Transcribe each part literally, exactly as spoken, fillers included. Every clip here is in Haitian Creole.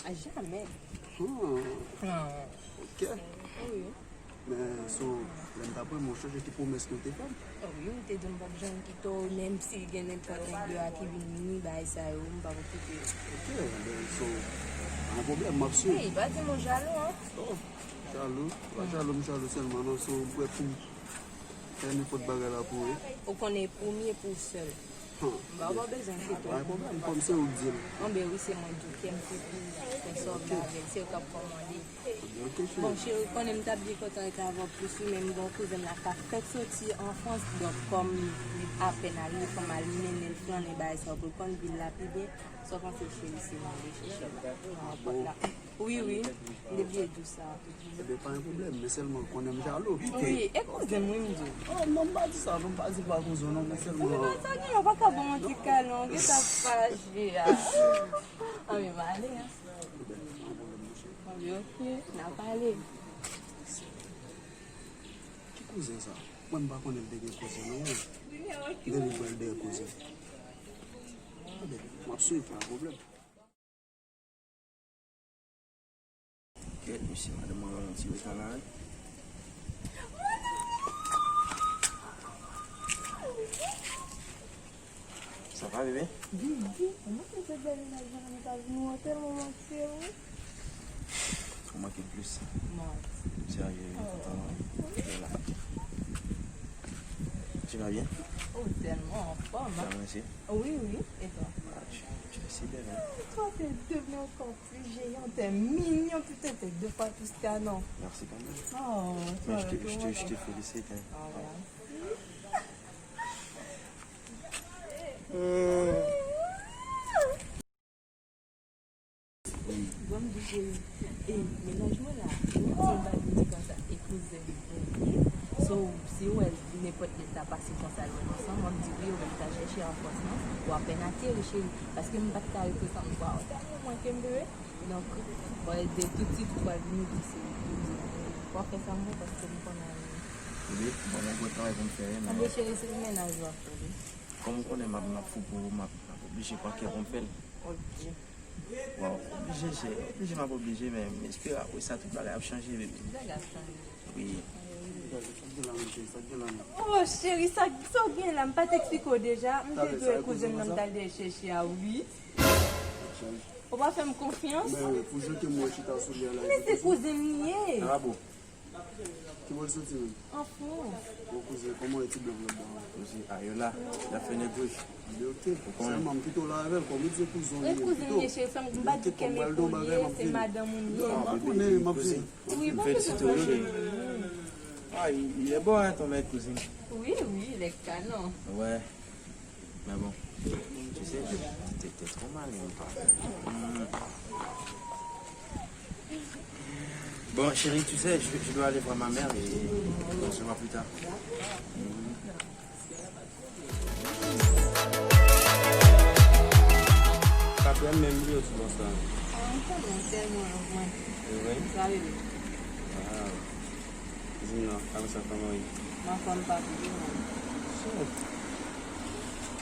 A jamè. Hmm. Ok. Wi. Men, so, lè m t ap wè, mwen chonje ki pwomès ke w te fè m. Wi, ou te di m p ap janm kite w, menm si gen nenpòt nèg deyò a ki vin ni bagay sa yo, m p ap okipe yo. Ok, ben, so, pa gen pwoblèm, m ap swiv. Ey, pa di m ou jalou, an. Oh, jalou? Pa jalou, m jalou sèlman, non, so, m prè pou m fè nenpòt bagay la pou ou. Ou konnen pou m ye pou w sèl. Hmm. M pa, pa bezwen kite w. Pa gen pwoblèm, kòm se ou k di l. Anben wi, se mwen k di w, kè m se pou fè sa w vle avè l, se ou k ap kòmande. Ok, cheri. Bon, cheri, ou konnen m t ap byen kontan rete avè w plis wi, men m gen yon kouzen m la k ap fèk soti an Frans, donk kòm li apèn ale, fò m al mennen l flannen bagay sa yo pou l konn vil la pi byen. Sa w panse, cheri, si m ale chèche l nan pòt la? Wi, wi, m te bliye di w sa. Ebyen, pa gen pwoblèm, men sèlman konnen m jalou. Wi, e kouzen m wi m di w. Oh, non, m pa di sa, non, m pa di l pa kouzen w, non, men sèlman. Kouzen sa gen, ou pa ka ban m yon ti kale, non, ou gentan fache a. Anben, m ale, an. Ebyen, pa gen pwoblèm, monchè. Anben, ok, n a pale. Ki kouzen sa? Mwen, m pa konnen l te gen kouzen, non, wi. Depi l pran l dèyè kouzen. Ebyen, m ap swiv, pa gen pwoblèm. Kèt, mesye, madanm mwen yon ti reta la, wi. Sa va, bebe? Bibi, mwen se bèl mennaj mwen nan Etazini, mwen tèlman manke w. Ou manke m plis. Mwen. Serye, wi, kontan, wi. Bèl la. Tu vas bien? Oh, tèlman anfòm, hein? Ça va, merci. Oui, oui. Et toi? Ah, tu, tu es si belle, hein? Oh, toi, t'es devenue encore plus géante, t'es mignonne, tu t'es fait deux fois plus qu'un an. Merci quand même. Oh, mais toi, je te, je te, je te félicite, hein. Oh, merci. Bon, m di cheri, e, mennaj mwen la, li di m pa vin di konsa, e kouzen li pou m ye. So, si w wè nenpòt lè sa pase konsa, lè nou ansanm, w ap di wi, ou menm ta chèche an Frans, non? Ou apèn ateri, cheri, paske m pa t ka rete san m pa w. Ou tèlman manke m, bebe. Donk, bon, de tout tit, ou pral vini di se li pou di, w ap fè sa m vle, paske m konnen. Wi, bon, mwen gon travay pou m fè, wi, men. Anben, cheri, se mennaj w ap fè, wi. Kòm ou konnen m ap, m ap fou pou ou, m ap, m ap oblije pa kè pou m fè l. Ok. Bon, oblije, se oblije m ap oblije, men m espere apre sa tout bagay ap chanje, bebe. Bagay ap chanje. Wi. Sa k gen la, mesye? Sa k gen la, non? Oh, cheri, sa, sa w gen la? M pa t eksplike w deja? M te di w e kouzen m nan m t al dèyè chèche a, wi. Ou pa fè m konfyans? Men, pou jan ke m wè chita sou li a la, men se kouzen m li ye. Ah bon? Ki bò l soti menm? An Frans. Bon, kouzen, kòman e ti blan lòt bò a? Kouzen, a, yo la, l ap fè nèg wouj. Ebyen, ok. Ou konnen. Sèlman, m kite w la avè l, kòm ou di se kouzen w li ye, m kite w. E kouzen m ye, cheri, m pa di kè m ye pou l ye, se madanm ou m ye. Non, m pa konnen, m ap vini. Wi, pa bezwen pale de mwen. Ah, il, il est beau, hein, ton mec, cousine? Oui, oui, il est canon. Ouais. Mais bon, tu sais, t'es, t'es, t'es trop malin, toi. Hmm. Bon, chérie, tu sais, je, je dois aller voir ma mère et on se voit plus tard. Mhm. Sa fè m menm li yo ti bò sa. Ah, m konnen w tèlman love mwen. E vre? Sa vle di. Wow. Di m non, apre sa kòman w ye? M anfòm papi, e ou menm? Shit.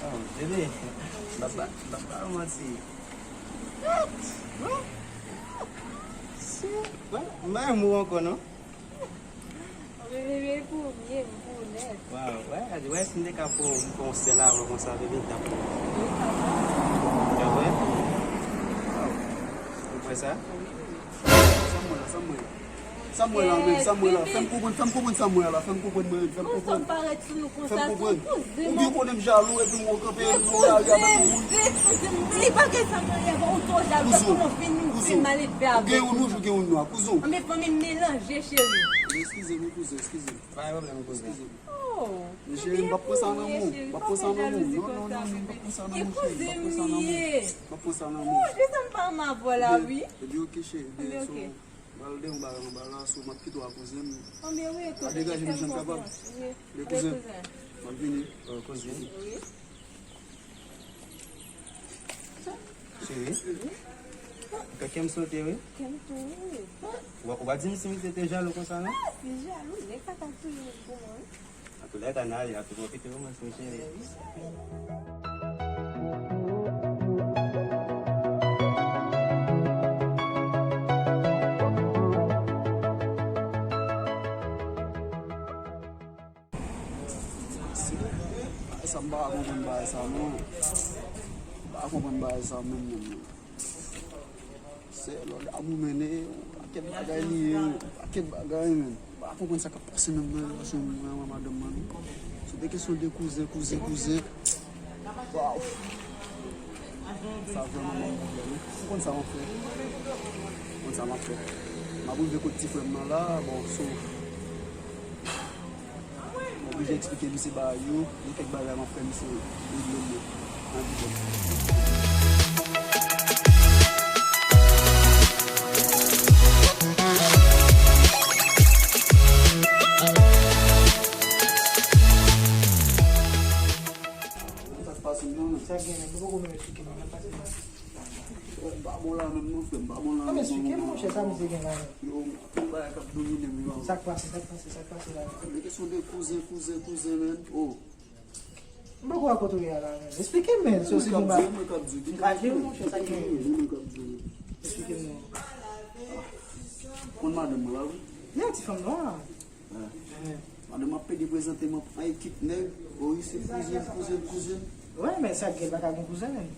Oh, bebe, m ap ba, m ap ba w manti. What? What? Shit. Bon, m pa renmen w ankò non. Bebe, bebe, pou m ye, m pou w nèt. Waw, wè, wè, si m te ka pran yon, pran yon sèl avè w konsa, bebe, m t ap pran. Wi, papa. Wè, wè. Waw. Ou kwè sa? Wi, wi. Sa m wè la, sa m wè la. Sa m wè la menm, sa m wè la. Fè m konprann, fè m konprann sa m wè la, fè m konprann mwen menm, fè m konprann. Konsa w parèt sou nou konsa, se yon kouzen. Ou byen konnen m jalou, epi m wè w kanpe nan lari avèk yon moun. Kouzen, kouzen, li pa gen sa m gen, ou twò jalou, kouzen, ou fè m mal elve avèk ou. Ou gen youn wouj, ou gen youn nwa, kouzen. Anben fanmi m melanje, cheri. Eskize m, kouzen, eskize m. Pa gen pwoblèm, kouzen. Eskize m. Oh, men cheri, m p ap pran sa nan men w. M p ap pran sa nan men w. Non, non, non, non, m p ap pran sa nan men w, cheri. M p ap pran sa nan men w. E kouzen m ye. M p ap pran sa nan men w. Oh, Jezi, m pa renmen avè w la, wi. Ebyen, ebyen, ok, cheri. Ebyen, ok. M pral de yon bagay anba la, so m ap kite w a kouzen m. Anben wi, kouzen, fè m konfyans. Wi, kouzen. M ap vini. Oh, kouzen. Wi. Cheri, ou fè kè m sote, wi. Kè m tou, wi. Ou, ou pa di m si misye te jalou konsa, non? Ah, si jalou, nèg sa ka touye moun pou mwen, wi. An tou lè, ta n ale, a tou pwofite, wi, mwen, cheri. Anben wi. Sa m pa konprann bagay sa non. M pa konprann bagay sa menm menm non. Se lòd amou mennen, yon pakèt bagay li ye, yon pakèt bagay menm. M pa konprann sa k ap pase menm nan relasyon mwen ak madanm mwen non. Se te kesyon de kouzen, kouzen, kouzen. Waw. Sa vrèman ban m pwoblèm wi. Ou konn sa m ap fè. Ou konn sa m ap fè. M ap rive kot ti frè m nan la, bon, so, m oblije eksplike misye bagay yo, gen kèk bagay m ap fè misye regle m yo nan videyo. Sa k pase non? Sa gen, men, nou poko menm eksplike nou, sa k pase non? M pa bon la menm non, frè m, m pa bon la menm. Esplike m, monchè, sa misye gen la menm. Yo, yon bagay k ap domine m, yo. Sa k pase, sa k pase, sa k pase la menm? Men kesyon de kouzen, kouzen, kouzen, menm. Oh. M poko wè kote w ye a la menm. Esplike m, menm, si w se konba. Mwen k ap di w, mwen k ap di w. M kache w, monchè, sa k gen? Mwen k ap di w. Esplike m non. Konn madanm mwen la, wi. Li a ti fanm nwa. Madanm ap pede prezante m an ekip nèg. O wi, se kouzen, kouzen, kouzen. Wi, men sa k gen, l pa ka gen kouzen menm.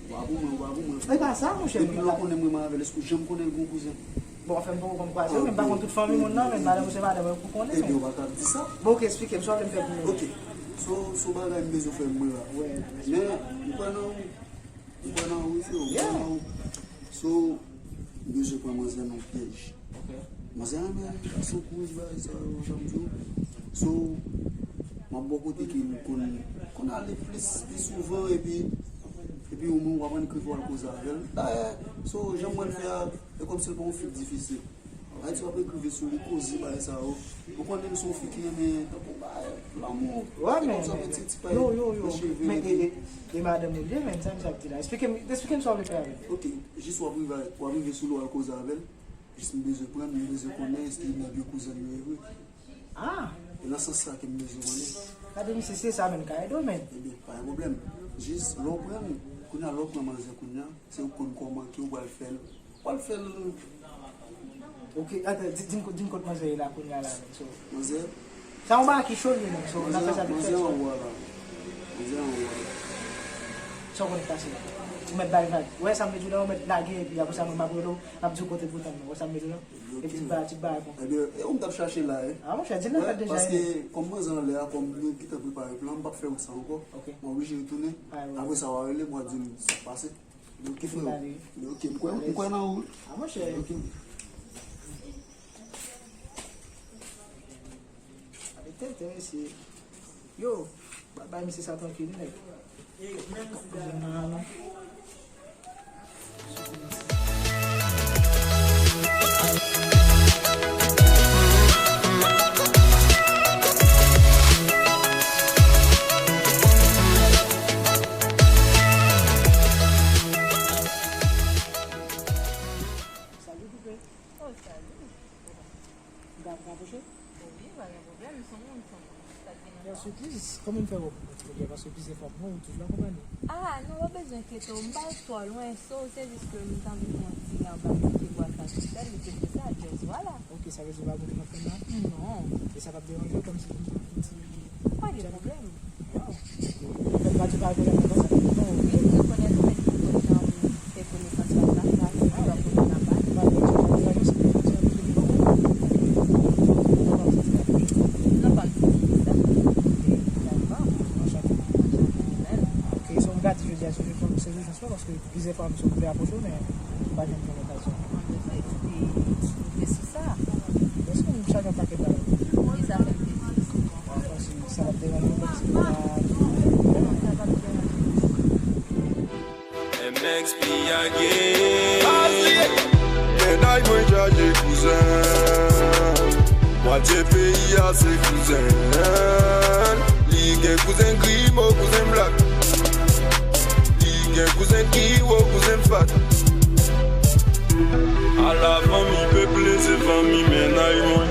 Ou pa pou mwen, ou pa pou mwen. E pa sa, monchè. Depi lè w konnen mwen renmen avè l, èske w janm konnen l gen kouzen? Bon, anfen, m poko konn kwaze, men m pa konn tout fanmi moun nan, men madanm ou se madanm ou pou konnen. Ebyen, ou pa ka di sa. Bon, ok, esplike m, sa w vle m fè pou mwen? Ok. So, so bagay m bezwen fè mwen la. Men, m kwè nan ou. M kwè nan ou, freo, m kwè nan ou. So, m bezwen pran manzè nan pyèj. Manzè renmen gason kouri bagay sa yo, jan m di w. So, m ap bò kote ke l konn, konn ale plis, pi souvan, epi, epi ou menm w ap annik rive w al koze avè l. Dayè, so, jan m wè l fè a, e kòmsi l pa yon fi difisil. Ayiti w ap ekrive sou li, koze bagay sa yo. Ou konnen m se yon fi ki renmen tankou bagay lanmou. Wi, men, men, men, yo, yo, yo, men, e, e, e madanm ou l ye, men, sa misye ap di la? Esplike m, esplike m sa w vle fè avè l. Ok, jis w ap rive, w ap rive sou li, w al koze avè l. Jis m bezwen pran l, m bezwen konnen èske nèg yo kouzen yo ye vre. Ah! E nan sans sa ke m bezwen konnen. Gade misye, se sa menm k ap ede w, men. Ebyen, pa gen pwoblèm. Jis, lè w pran l, kounye a, lè w pran manzè kounye a, se ou k konn kòman ke ou pral fè l. Pral fè l. Ok, atann, di, di m ko-, di m kot manzè ye la kounye a la menm, so. Manzè? Sa yon bagay ki cho l ye menm, so, n ap fè sa vit fèt, so. Manzè anwo a la. Manzè anwo a la. Sa w konnen k pase la? Ou mèt bay vag. Ou wè sa m vle di w la, ou mèt lage, epi apre sa, mwen m ap rele w, m ap di w kote pou w tann mwen. Ou wè sa m vle di w la? Epi ti bagay, ti bagay konsa. Ebyen, e ou m t ap chache la, e. Ah, monchè, di l nan fèt deja, paske, kòm manzè anlè a, kòm nou gentan prepare plan, m p ap fè wout sa ankò. Ok. Mwen oblije retounen. Apre sa, w a rele m, w a di m sa k pase. Ok, freo. Li ok, m kwè, m kwè nan ou. Ah, monchè. Ok. Gade tenten, mesye. Yo, ba, bay misye sa trankil, nèg. Salut, poupée. Oh, salut. Ou ka, ou ka pwoche? Wi, pa gen pwoblèm, se yon moun, se yon moun. Sa k gen nan sa? Yon sipriz? Kòman m fè wè w pou mwen, silvouplè? Paske plizyè fwa, mwen, ou toujou akonpanye. Ah, non, pa bezwen enkyete w, m pa twò lwen, so, se jis ke m t anvi pran yon ti, yon bagay, ti vwa sa ki fè, li te di sa, just vwala. Ok, sa vle di ou pa konn sa m ap fè la? Non. E sa p ap deranje w kòmsi pou m fè yon ti... Pa gen pwoblèm. Fèt gratwi pa rekonèt nan konsa? Bon, wi, m rekonèt ou, men m konn jan pou fè konesans la, sa, sa, se pa pou nan bal. Pa gen, pa gen, non, pa m santi sa. Dakò. Anchante. Anchante, de même. Ok, so, m ka di jodi a, se jou, se jou chans mwen, paske plizyè fwa, m sot vle apwoche w, men m pa janm jwenn okazyon. Mwen bezwen eksplike sou sa. Èske m chaje yon pakèt bagay? Wi, sa fè m plezi. Sa p ap deranje w kòmsi pou ta... M X P again. Mennaj mwen chaje kouzen. Mwatye peyi a se kouzen. Li gen kouzen grimo, kouzen blak. Li gen kouzen kiwo, kouzen fat. Ala fanmi peple, se fanmi mennaj mwen.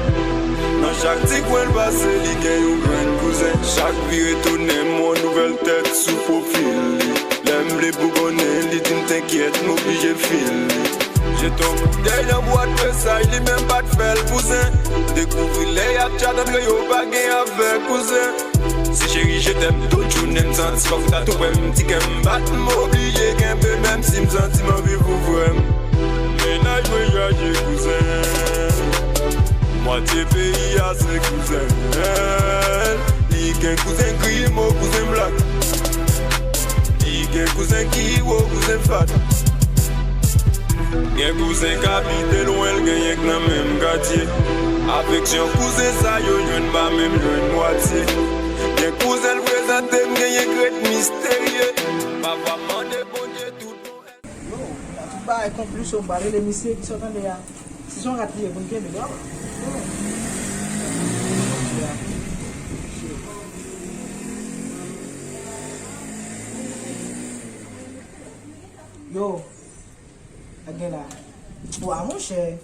Nan chak ti kwen l pase, li gen yon grenn kouzen. Chak vire tounen, m wè yon nouvèl tèt sou pwofil li. Lè m vle bougonnen, li di m tenkyèt, m oblije fil li. Jete yon koudèy nan bwat mesaj, li menm pa t fè l kouzen. Dekouvri lè y ap tchat antre yo, pa gen avè kouzen. Si cheri, je t'aime, tout jounen m santi pa fout a tou prè m. Ti kè m bat, m oblije kenbe, menm si m santi m anvi fou frè m. Mennaj mwen chaje kouzen. Mwatye peyi a se kouzen. Li gen kouzen Grimo, kouzen Blak. Li gen kouzen Kiwo, kouzen Fat. Gen kouzen k abite lwen, l genyen k nan menm katye. Afeksyon kouzen sa yo jwenn pa menm jwenn mwatye. Gen kouzen l prezante m, genyen k ret misterye. Pafwa m mande Bondye tout bon. Yo, la tout bagay konkli, so m pral rele misye ki sot ande a. Si se yon rat li ye pou n kenbe, non? Yo, sa gen la. Wa, monchè.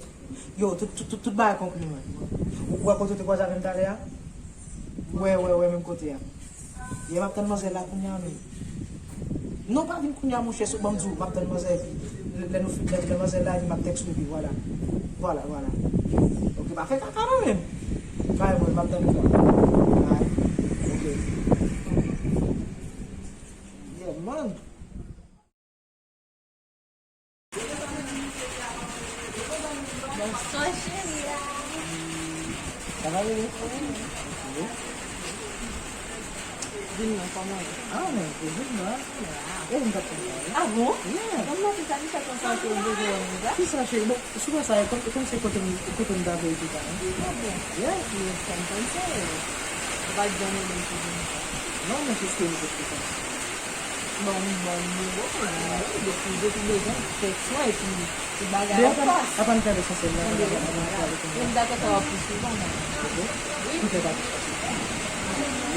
Yo, tout, tout, tout, tout bagay konkli, man. Ou wè kote w te kwaze avè m talè a? Wè, wè, wè, menm kote a. Ye, m ap tann manzè la kounye a menm. Non, pa vin kounye a, monchè, sot ban m di w, m ap tann manzè epi lè, lè nou fin, lè, lè manzè la, epi m ap tèks ou epi vwala. Vwala, vwala. Ok, pa fè kaka non menm. Bay mwen, m ap tann ou la. Bay. Ok. Yeah, man. Bonswa, cheri. Sa va, bebe? Wi. Vin nan, kòman w ye? Ah, mwen, vin nan. E, m t ap tann ou. Ah bon? Yeah. Kòman se sa, li fè konsa ke w bezwen wè m la? Kisa, cheri? Bon, sou sa, e kòm, kòm se kote m, kote m ta vle di sa, non? Ah bon? Yeah. Li fè m panse ou pa t janm renmen m toujou konsa. Non, men se se ke m te fè konsa. Bon, m bon nimewo pou mwen, wi, depi, depi bezwen, tèks mwen, epi tout bagay ap fas. Apann gade sou sèl la, apann gade sou sèl la. Mwen dakò sa w ap plis souvan, mwen. Wi. Tout lè pa plis.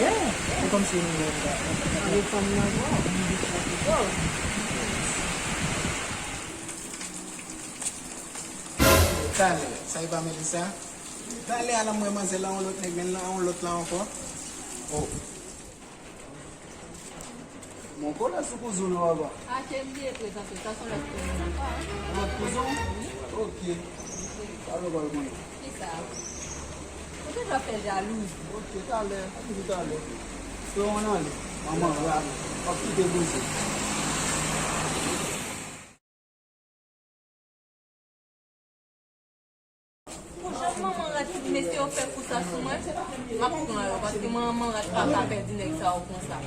Yeah. Se kòmsi nou menm, nou pa, nou pa. Mande fanm nan vre, m di sa pito. Talè, sa e pa Melissa? Talè a la, m wè manzè la, yon lòt nèg, men la, yon lòt la ankò. Oh. Mon kolè sou kouzen w la, papa. A, te bliye prezante, sa se yon lòt kouzen ankò, wi. Yon lòt kouzen w? Wi. Ok. Talè w pral konnen. Kisa? Ou toujou ap fè jalouz. Ok, talè. Ann di talè. Frè w ann ale. Manman w ap kite kouzen. Pou jan manman rat fout mesye yo fè kou sa sou mwen, m ap pran yo, paske manman rat pa ka pèdi nèg sa yo konsa.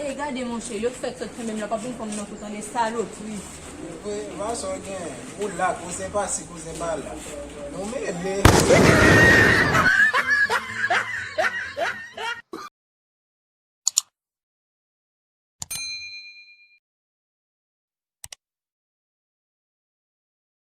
E gade monchè, yo fèk sot kenbe m nan, p ap vin pran m nan kou tande, salopri. Vre, va sa w gen, ou la, kouzen pa si, kouzen pa la. Nou mele.